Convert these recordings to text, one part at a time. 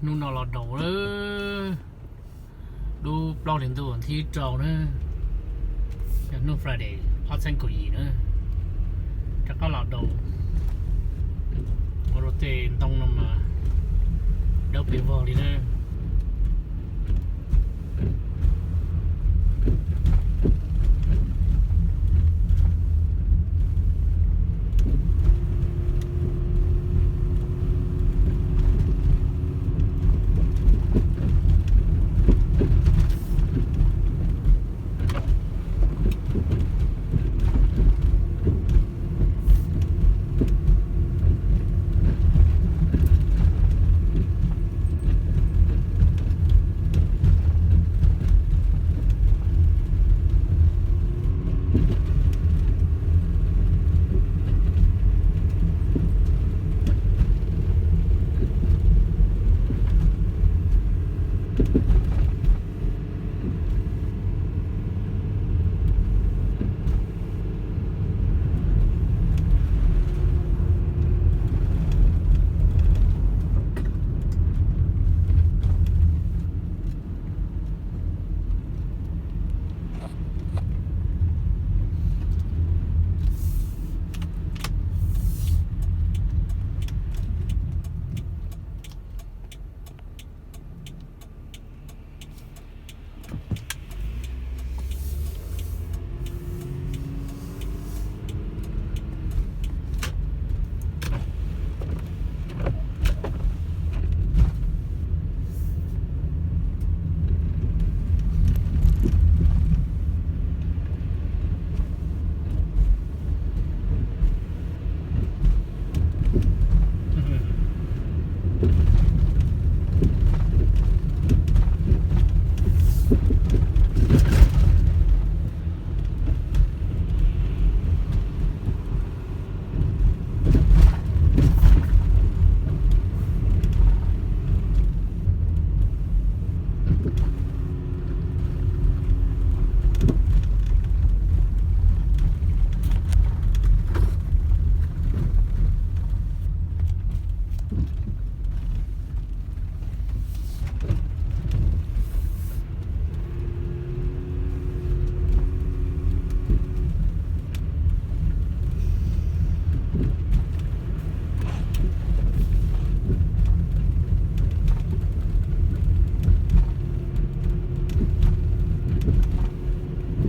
Hnub no los daus lawm, lub plaub hlis ntuj thib rau na, yog hnub Friday ob txhiab kaum yim na, rov qab los daus. Ua rau tej ntoo no mas dawb pes vog li na.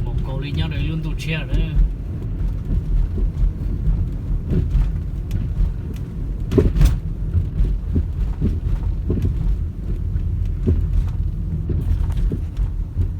Mus kaus li nyob rau ib lub ntuj tshiab na.